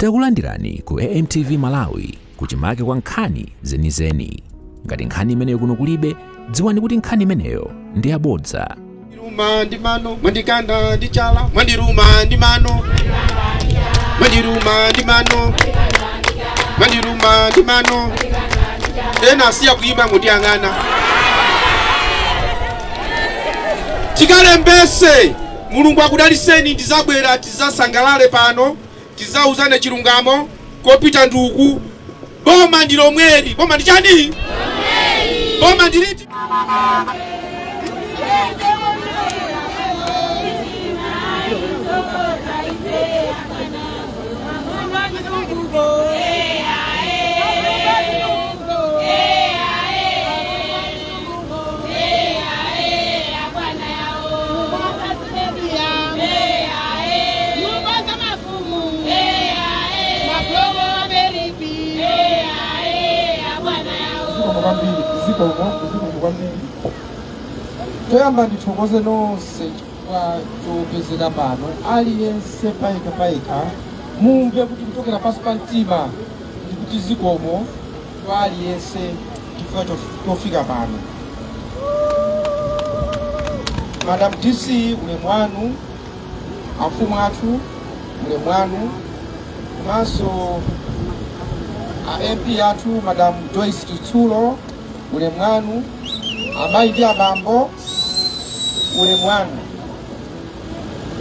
Takulandirani ku AMTV Malawi kuchimake kwa nkhani zenizeni. Ngati nkhani imeneyo kuno kulibe, dziwani kuti nkhani imeneyo ndi yabodza. Mwandiruma ndi mano, mwandikanda ndi chala, mwandiruma ndi mano, mwandiruma ndi mano, mwandiruma ndi mano. Ena asiya kuyimba mutiyang'ana. Tikalembese, Mulungu akudaliseni, ndizabwera tizasangalale pano, tizauzane chilungamo, kopita nduku. Boma ndi lomweli. Boma ndi chani? Boma ndi liti? Zikomo kwambiri, zikomo, zikomo kwambiri. Choyamba ndithokoze nonse chifukwa chopezeka pano, aliyense payekha payekha. Mumve kuti kuchokera pansi pa mtima ndikuti zikomo kwa aliyense chifukwa chofika pano. Madam DC, ulemu wanu, amfumu athu, ulemu wanu, komanso a MP athu Madam Joyce Chitsulo, ulemu wanu, amayi ndi abambo, ulemu wanu.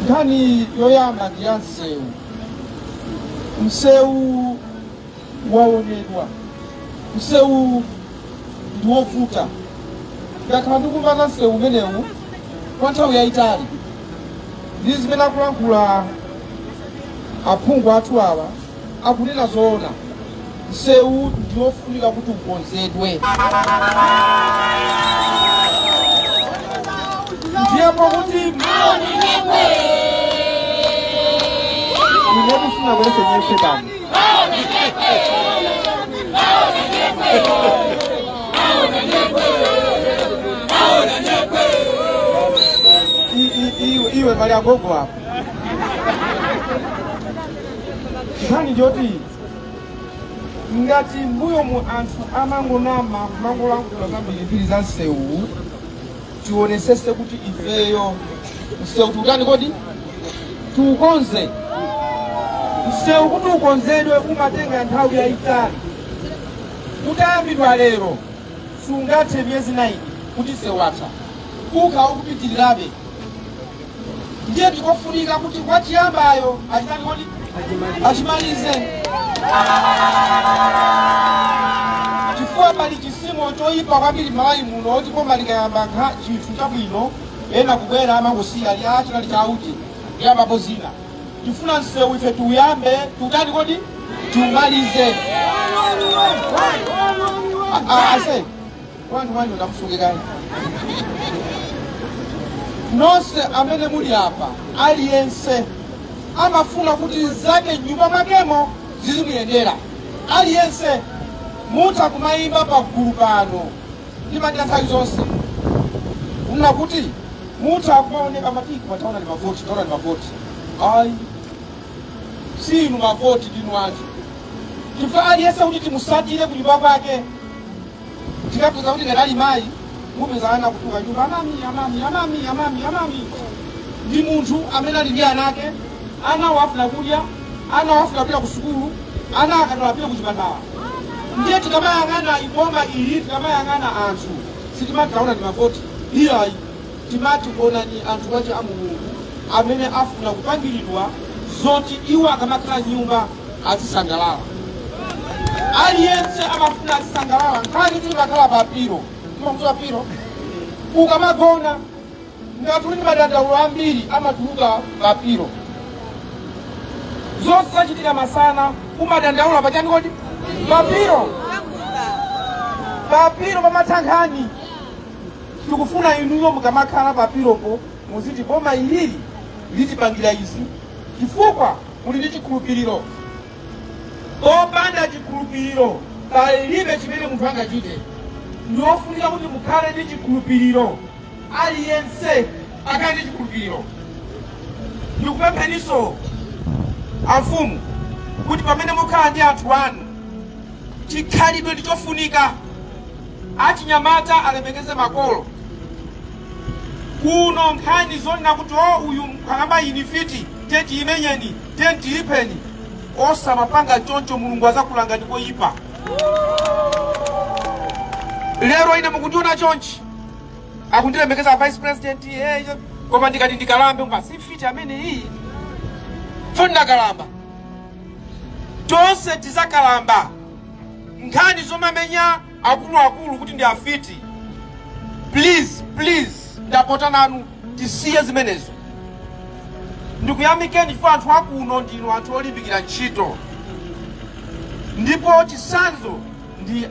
Nkhani yoyamba ndi ya msewu. Msewu waonedwa, msewu ndi wovuta. Ndakhala ndikumva za msewu umenewu kwa nthawi yayitali, ndi zimene akulankhula aphungu athu awa akunena zoona. Msewu ndi wofunika kuti ukonzedwe. Ndiye pokuti ine kufuna kulese nyefe pano. Iwe pali agogo apo. Nkhani ndiyoti ngati mbuyomu anthu amangonama, kumangolankhula zambirimbiri za msewu, tionesese kuti ifeyo msewu tiutani kodi? Tiukonze. Msewu kuti ukonzedwe umatenga nthawi yayitali. Utayambidwa lero sungathe miyezi 9 kuti msewu watha, ukhala ukupitirirabe. Ndiye ndikofunika kuti wachiyambayo achitani kodi? Achimalize, chifukwa pali chisimo choyipa kwambiri Malawi muno oti boma likayamba chinthu chabwino, ena kubwera amangosiya ali a chinali chauti kuyambapo zina. Tifuna msewu ife tiuyambe, tiutani kodi? Tiumalize. Ase wani wani ndamusunge kaye. Nonse amene muli apa, aliyense amafuna kuti zake nyumba mwakemo zizimuyendera. Aliyense mutha kumayimba pagulu pano, ndimanena nthawi zonse kunena kuti mutha kumaoneka matiki mataona ndi mavoti, taona ndi mavoti. Ayi, si inu mavoti, ndinu anthu, chifukwa aliyense kuti timusatire kunyumba kwake tikapeza kuti ngati ali mayi, mupeza ana kutuluka nyumba, amami, amami, amami, amami, amami. Ndi munthu amene ali ndi ana ake, ana afuna kudya, ana afuna kupita ku sukulu, ana akadwala apite ku chipatala. Ndiye tikamayang'ana iboma ili, tikamayang'ana anthu, sitimati taona ndi mavoti, iyayi. Timati onani anthu wache a Mulungu amene afuna kupangiridwa zoti iwo akamakhala nyumba azisangalala. Aliyense amafuna azisangalala. Nkhani timakhala pa pillow, timakudziwa pillow, ukamagona ngati uli ndi madandaulo ambiri amatuluka pa pillow. Zonse zachitika masana umadandaula pachani kodi? Pa pillow. Pa pillow pamatha nkhani. Tikufuna inuyo mukamakhala pa pillowpo muziti boma ilili litipangira izi, chifukwa muli ndi chikhulupiriro. Popanda chikhulupiriro palibe chimene munthu angachite. Ndiofunika kuti mukhale ndi chikhulupiriro, aliyense akhale ndi chikhulupiriro. Ndikupempheninso amfumu. Kuti pamene mukhala ndi anthu anu, chikhalidwe ndi chofunika. Achinyamata alemekeze makolo. Kuno nkhani zonena kuti o uyu nkhalamba ini mfiti, tiye tiyimenyeni, tiye tiyipheni, osamapanga choncho. Mulungu azakulanga ndikoyipa. Lero ine mukundiona chonchi, akundilemekeza vice president, koma ndikati ndikalambe, mva si mfiti amene iyi fo ndakalamba. Tonse tizakalamba. Nkhani zomamenya akuluakulu kuti ndi afiti, please, please, ndapota nanu, tisiye zimenezo. Ndikuyamikeni chifukwa anthu akuno ndinu anthu olimbikira ntchito, ndipo chitsanzo ndi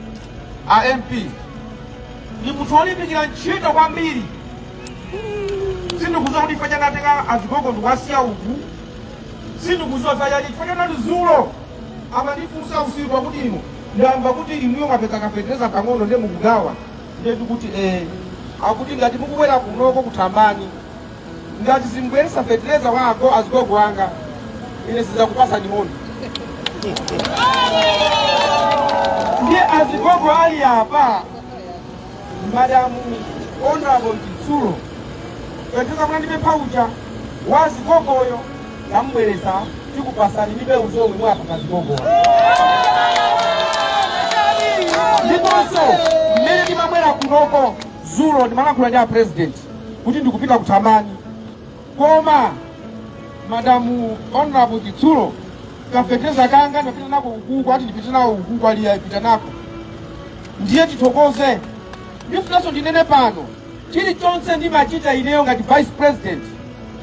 a MP, ndi munthu olimbikira ntchito kwambiri. Sindikudziwa kuti chifukwa chanatenga azigogo ndikuwasiya uku, sindikudziwa chifukwa chachi, chifukwa chanati dzulo amandifunsa usiku akuti, "Inu, ndamva kuti inuyo mwapeza kafetereza pang'ono, ndiye mukugawa." Ndiye tikuti eh. Akuti ngati mukubwera kunoko kuthambani, ngati simbweresa fetereza wako azigogo anga, ine sidzakupasani moni. Ndiye azigogo ali apa, Madam Honorable Chitsulo, fetereza munandipempha uja wa azigogoyo ndamubweresa, tikupasani ndi mbewu zomwe mwapasa azigogo. Ndiponso mmene ndimabwera kunoko dzulo, ndimalankhula ndi a president kuti ndikupita kuthambani, koma Madam Honorable Chitsulo, kafetereza kanga ndapita nako ukuku, ati ndipite nawo ukuku, ali ayipita nako. Ndiye tithokoze. Ndifunanso ndinene pano, chilichonse ndimachita ineyo ngati vice president,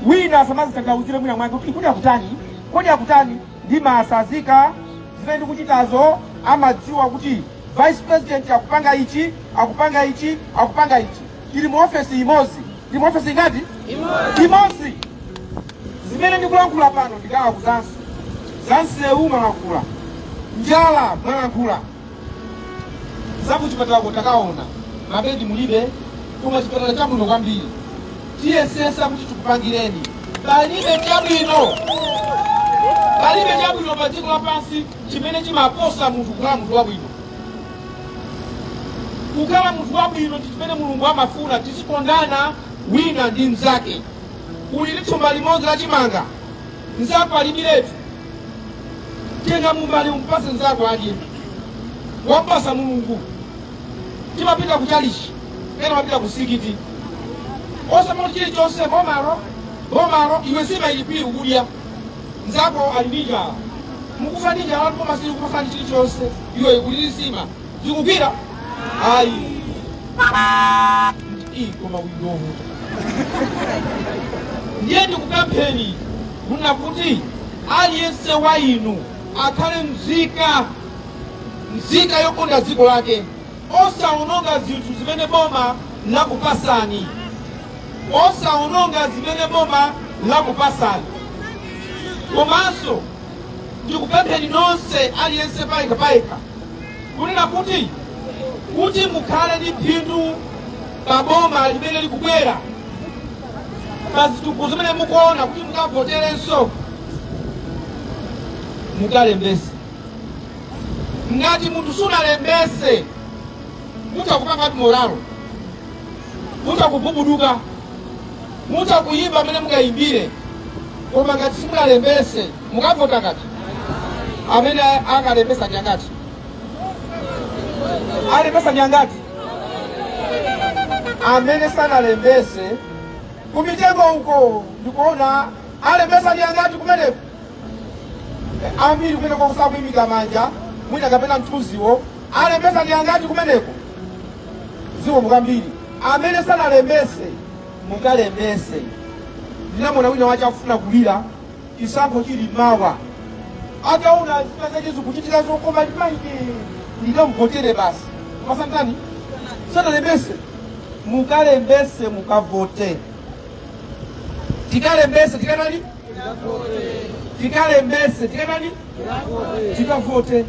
wina asamazitanthauzire mwina mwake kuti kodi akutani, kodi akutani. Ndimasazika zimene ndikuchitazo, amadziwa kuti vice president akupanga ichi, akupanga ichi, akupanga ichi. Tili mu ofesi imodzi. Tili mu ofesi ingati? Imodzi. Zimene ndikulankhula pano ndikawakuzanso zansewu mwalankhula, njala mwalankhula, zakuchipatalako takaona mabedi mulibe, koma chipatala chabwino kwambiri, tiyesesa kuti tikupangireni. Palibe chabwino, palibe chabwino pa dziko lapansi chimene chimaposa munthu kukhala munthu wabwino. Kukhala munthu wabwino ndi chimene Mulungu amafuna. Tizikondana wina ndi mnzake. Uli ndi thumba limodzi la chimanga, mnzako alibiretu, tenga mumbali umpase mnzako adye, wampasa Mulungu. Timapita ku chalichi, ena mapita ku sikiti, osamati chilichonse bomalo, bomalo. Iwe sima ilipiri ukudya, mnzako ali ndi njala, mukufa ndi njala, koma silikupasani chilichonse. Iwe ikulili sima zikugwira ayi. Koma windovuta. Ndiye ndikupempheni kunena kuti aliyense wa inu akhale mzika, mzika yokonda dziko lake, osaononga zinthu zimene boma lakupasani, osaononga zimene boma lakupasani. Komanso ndikupempheni nonse, aliyense payekha payekha, kunena kuti mukhale ndi phindu pa boma limene likubwera, pa zitukuko zimene mukuona kuti mukavoterenso, mukalembese. Ngati munthu sunalembese, mutha kupanga moralo, mutha kugubuduka, mutha kuyimba amene mukayimbire, koma ngati simunalembese, mukavota ngati amene akalembesa ndi angati? Alembesa ndi angati? Amene sanalembese kumitengo uko ndikuona, alembesa ndi angati kumeneko? Ambiri kumeneko kusakuyimika manja mwina kapena mthunziwo. Alembesa ndi angati kumeneko? Zikomo kwambiri. Amene sanalembese, mukalembese. Ndinamona wina wache akufuna kulira chisankho chili mawa, ataona zina zache zikuchitika zokoma, ndimaine ndikamvotere basi, masantani sanalembese. Mukalembese, mukavote. Tikalembese, tikanani? Tikalembese, tikanani? Tikavote.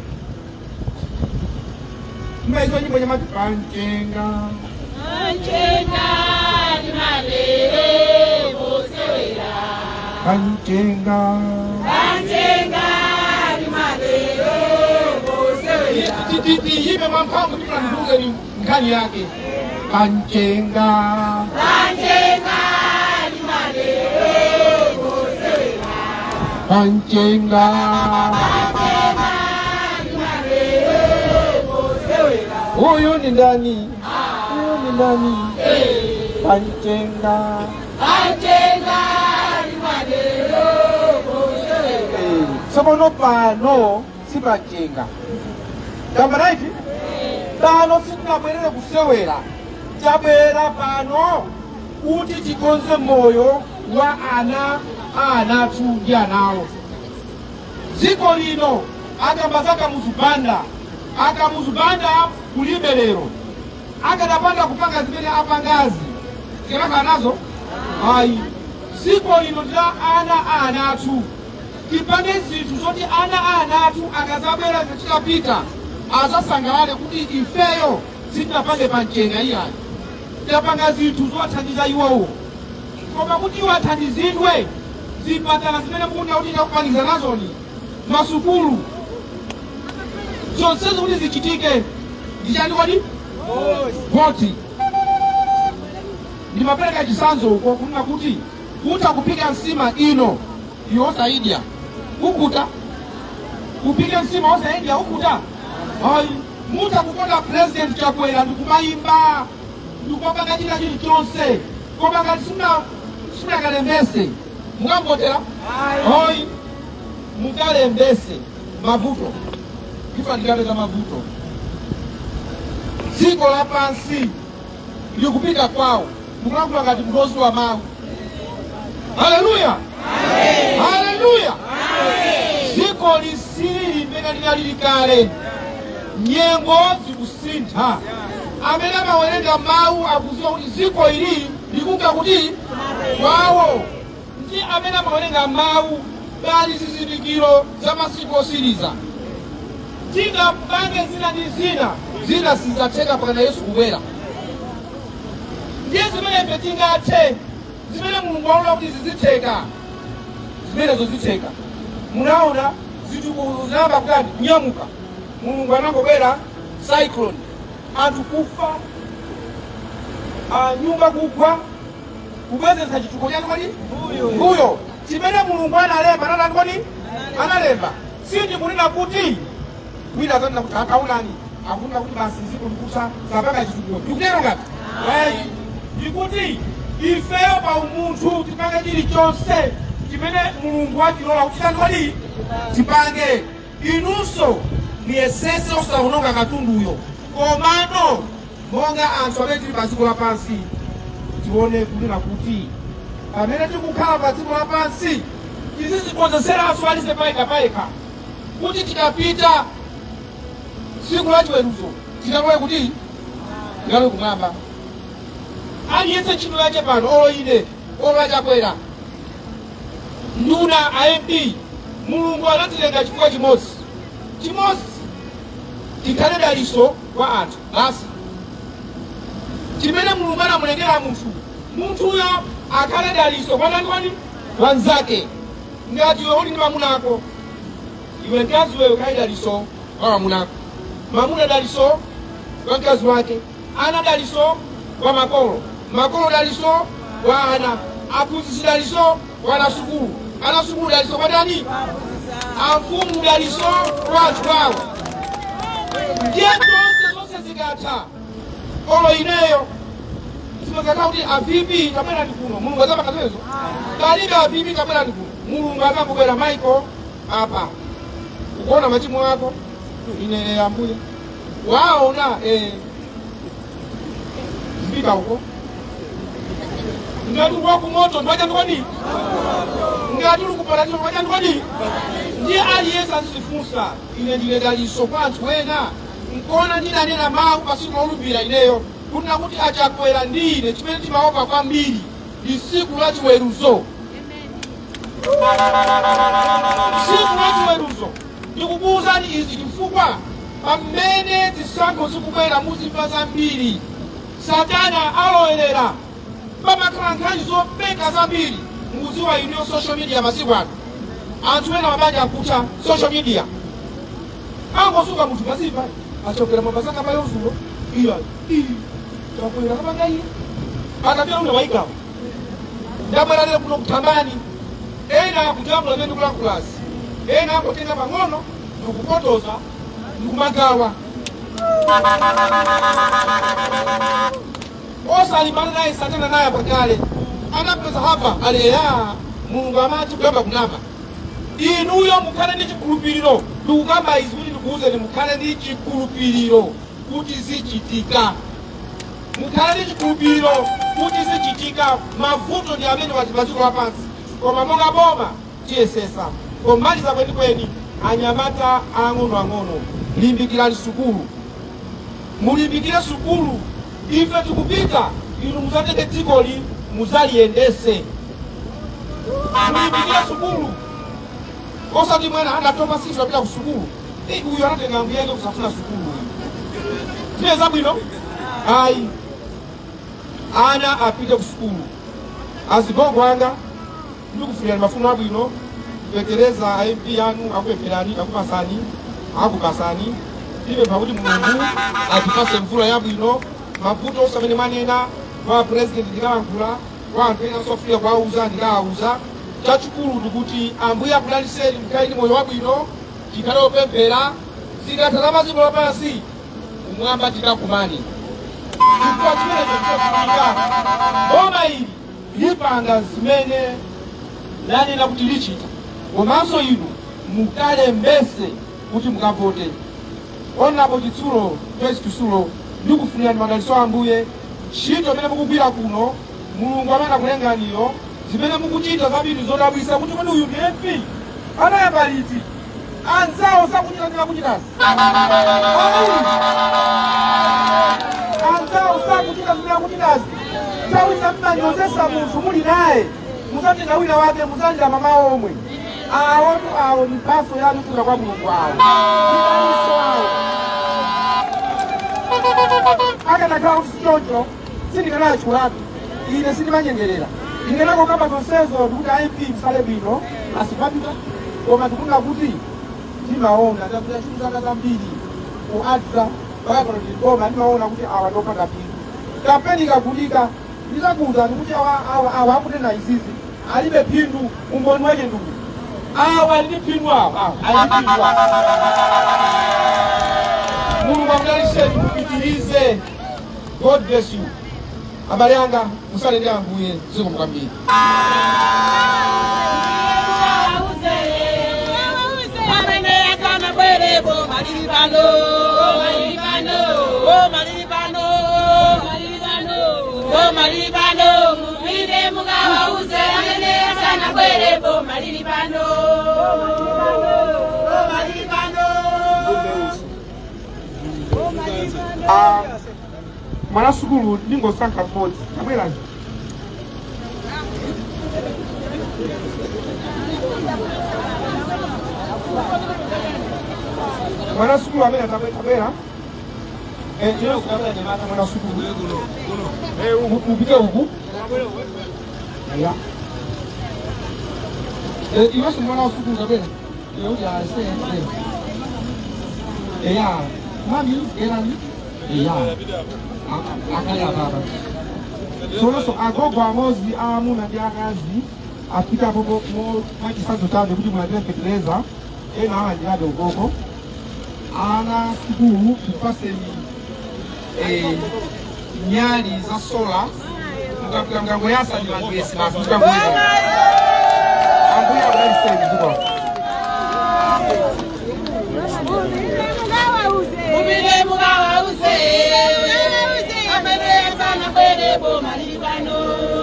Mbaizwa nyimbo nyamati panchenga. Panchenga limalere posewera. Panchenga. Panchenga. mwamphamvu, ndifuna ndikuuzeni nkhani yake. Panchenga. Panchenga limalero posewera. Panchenga. Panchenga limalero posewera. Huyu ni ndani? Huyu ni ndani? Panchenga. Panchenga limalero posewera. Tsono pano sipachenga tambanaiti, pano sitinabwerere kusewera. Tabwera pano kuti tikonze moyo wa ana a anathu ndi anawo. Dziko lino akamba za Kamuzu Banda. Akamuzu Banda kulibe lero. Akadapanda kupanga zimene apangazi, tikanakhala nazo? Ayi. Dziko lino ndi la ana a anathu. Tipange zinthu zoti ana a anathu akazabwera titapita azasangalale kuti ifeyo sitinapange panchenga iyayi, tapanga zinthu zowathandiza iwowo. Koma kuti iwo athandizidwe, zipatala zimene mukunena kuti ndakupanikiza nazoni, masukulu, zonsezo kuti zichitike ndi chani kodi? Voti. Ndimapereka chitsanzo uko kunena kuti kutha kuphika nsima ino iwe osayidya, ukuta? Uphike nsima osayidya, ukuta? Ayi. Mutha kukonda President Chakwera ndikumayimba ndikumapanga china chilichonse, koma ngati simunakalembese, mukamvotera? Ayi. Mukalembese. Mavuto ifa ndikapeza mavuto. Dziko lapansi likupita kwawo. Mukulankhula ngati mlozi wa mawu. Haleluya, haleluya! Dziko lisili limene linalili kale. Nyengo zikusintha. Amene amawerenga mawu akudziwa kuti dziko ili likunka kuti kwawo. Ndi amene amawerenga mawu, pali zizindikiro za masiku osiriza. Tingapange zina ndi zina, zina sizidzatheka mpaka Yesu kubwera. Ndiye zimene ife tingathe, zimene Mulungu waona kuti zizitheka, zimenezo zitheka. Munaona zitukuko zinayamba kutani? Kunyamuka. Mulungu anangobwera cyclone, anthu kufa, nyumba kugwa, kubwezeretsa chitukuko chanu kodi mbuyo. Chimene Mulungu analemba anatani kodi? Analemba. Sindikunena kuti wina azanena kuti akaunani akunena kuti basi dziko likutha, sapanga chitukuko. Ndikutero ngati? Ayi. Ndikuti ifeyo pa umunthu tipange chilichonse chimene Mulungu wachilola kuti chani kodi? Tipange. Inunso muyesese osaononga katunduyo, komano monga anthu amene tili pa dziko lapansi tione kunena kuti pamene tikukhala pa dziko lapansi tizizikonzeseranso aliyense payekha payekha kuti tikapita tsiku la chiweruzo tikalowe kuti? Tikalowe kumwamba. Aliyense ntchito yake pano, olo ine, olo aChakwera, nduna, a MP, Mulungu anatilenga chifukwa chimodzi chimodzi: tikhale daliso kwa anthu basi. Chimene Mulungu anamulengera munthu, munthuyo akhale daliso kwa ndani kodi? Kwa nzake. Ngati iwe uli ndi mamuna ako, iwe mkazi wewe ukhale daliso kwa mamuna ako, mamuna daliso kwa mkazi wake, ana daliso kwa makolo, makolo daliso kwa ana, aphunzitsi daliso kwa ana sukulu, ana sukulu daliso kwa ndani? Amfumu daliso kwa anthu awo. Ndiye zonse zonse zikatha, olo ineyo simazakhala kuti a VP tabwerani kuno. Mulungu azapanga zimenezo? Palibe a VP tabwerani kuno. Mulungu azangobwera, "Michael, apa ukuona machimo ako?" Ine, "Ambuye." "Waona? Eh, zipita uko. Ngati uli wakumoto ndiwacha ndikodi, ngati uli kuparadiso ndiwacha ndikodi." Ndiye aliyense azizifunsa, ine ndine daliso kwa anthu ena? Nkona ndinanena mawu pa tsiku lolumbira ineyo kunena kuti aChakwera ndi ine chimene timaopa kwambiri ndi tsiku la chiweruzo. Tsiku la chiweruzo. Ndikukuwuzani izi chifukwa pamene zisankho zikubwera muzimva zambiri. Satana alowerera, pamakhala nkhani zopeka zambiri. Mukudziwa iniyo social media masiku ano, anthu ena mabanja akutha social media. Angosuka munthu masipa Achokera mapasaka payozulo iya Chakwera kapanga iye akapita una waikawo. Ndabwera lero kuno kuthambani, ena akujambula zimene ndikulankhulazi, ena angotenga pang'ono ndikupotoza ndikumagawa. Osalimbana naye satana, naye apakale anapeza Hava aleya. Mulungu amati kuyamba kunama. Inuyo mukhale ndi chikhulupiriro. Ndikukamba izi kuti ndikuwuzeni, mukhale ndi chikhulupiriro kuti zichitika. Mukhale ndi chikhulupiriro kuti zichitika. Mavuto ndi amene wati pa dziko lapansi, koma monga boma tiyesesa. Pomaliza kwenikweni, anyamata ang'onoang'ono, limbikirani sukulu, mulimbikire sukulu. Ife tikupita, inu muzatenge dzikoli muzaliyendese. Mulimbikire sukulu, osati mwana anatopa siso apita ku sukulu. Uyu anatenga nguyenge kusafuna sukulu uyu. Tiye zabwino ayi, ana apite ku sukulu. Azigogo anga, ndikufunirani mafuno abwino. Fetereza a MP anu akupempherani, akupasani, akupasani. Tipempha kuti Mulungu atipase mvula yabwino. Mavuto onse amene mwanena kwa President ndikalankhula, kwa anthu ena sofika kuwauza ndikawauza. Chachikulu ndikuti Ambuye akudaliseni, mukhale ndi moyo wabwino, tikhale opemphera. Zikatha za padziko lapansi, kumwamba tikakumane, chifukwa chimenecho chofunika. Boma ili lipanga zimene lanena kuti lichita, komanso inu mukalembese kuti mukavote. Onapo Chitsulo, Joyce Chitsulo, ndikufunirani madalitso a Ambuye. Ntchito imene mukugwira kuno, Mulungu amene anakulenganiyo, zimene mukuchita zambiri zodabwisa kuti kodi uyu ndi MP anayamba liti? Anzawo sakuchita zimene akuchitazi. Ayi, anzawo sakuchita zimene akuchitazi. Nthawi zam'manyozesa munthu muli naye, muzatenga wina wake muzalira mama omwe awotu. Awo ni mphaso yanu kuchoka kwa Mulungu, awo ndidaliso awo. Akanakhala kuti sichoncho, sindikanatchulatu. Ine sindimanyengerera, ndikanakokamba zonsezo ndikuti a MP msale bwino asipapita, koma ndikunena kuti timaona takuti ntchito zaka zambiri ku ADRA mpaka pano ndikoma, ndimaona kuti awa ndopanda phindu. Kampeni ikavutika ndizakuwuzani kuti awa, awa, awa akunena izizi alibe phindu. Umboni wache ndugu, awa ali ndi phindu, awa, awa ali ndi phindu awa. Mulungu akudaliseni, mupitirize. God bless you. Abale anga, musale ndi Ambuye. Zikomo kwambiri. Amene asanabwere, boma lili pano, boma lili pano, boma lili pano, boma lili pano. Mupite mukawauze amene asanabwere, boma lili pano, boma lili pano. Ah, mwana sukulu, ndingosankha mmodzi. Abwerani. Mwana sukulu amene atabwera. Ino kutabwera nyamata, mwana sukulu. Upite uku ya. Iwenso mwana wa sukulu tabwera. Iwe uja ase eya mami erani eya akale ababa. Tsononso agogo amodzi aamuna ndi akazi afikapo mwachisanzo chabe kuti mulandire fetereza, ena alandirabe ukoko. Ana sukulu, tikupaseni nyali za solar. Mukafika mkangoyasa ndi magesi basi, mukangoyera. Ambuye akudaliseni dziko. Mupite mukawauze amene asanabwere, boma lili pano,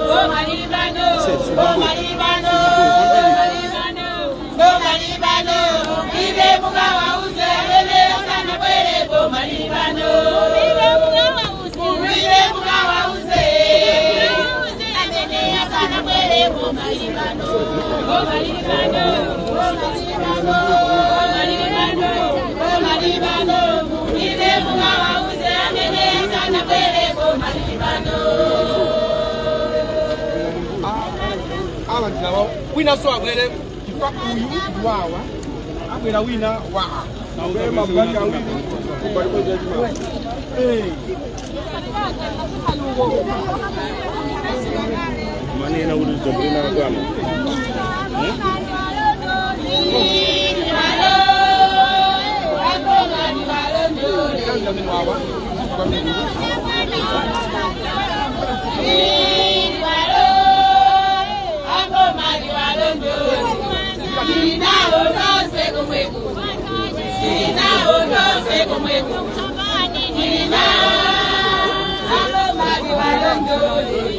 boma lili pano, boma lili pano, boma lili pano. Mupite mukawauze amene asanabwere, boma lili pano. Mupite mukawauze amene asanabwere, boma lili pano, boma lili pano, boma lili pano, boma lili pano, boma lili pano. Mupite mukawauze amene asanabwere, boma lili pano. Awa ndilawa, winanso abwere, chifukwa uyu ndi wawa, abwera wina wa. Manena kuti jambulina bwana.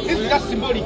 This is just symbolic.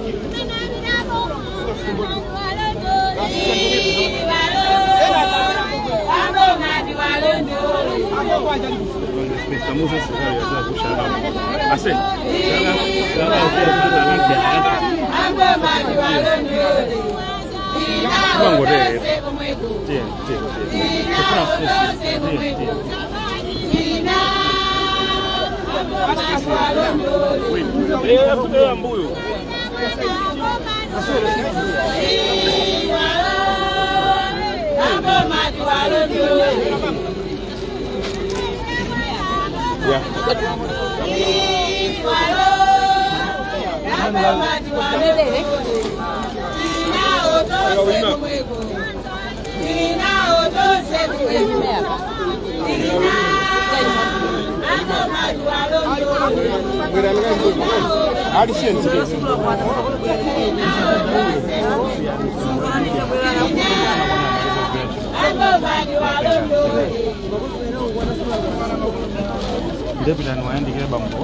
Ndepitani wayandikire bambo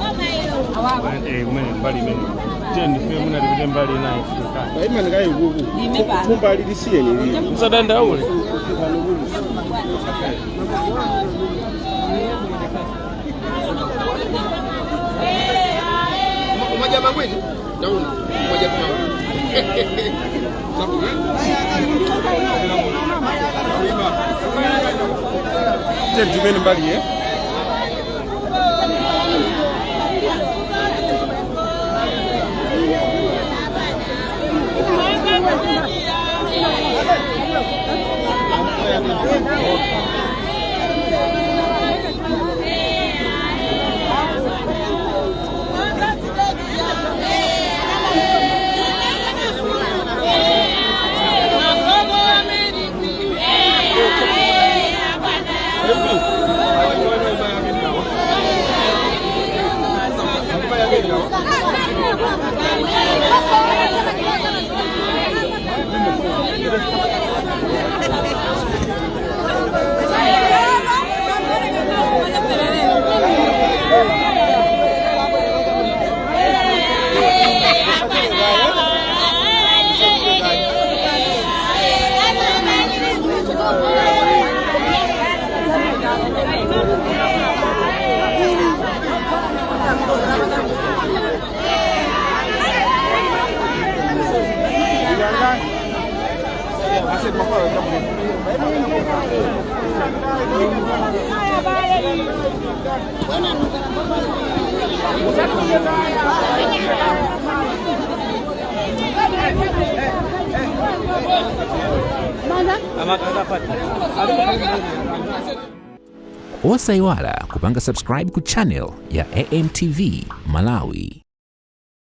kumene mbali imene tiye ndife munatipite mbali inayi. Msadandaule. Umoja mangwini? Naona. Umoja mangwini. Tiye timene mbali ye. Osayiwala kupanga subscribe ku channel ya AMTV Malawi.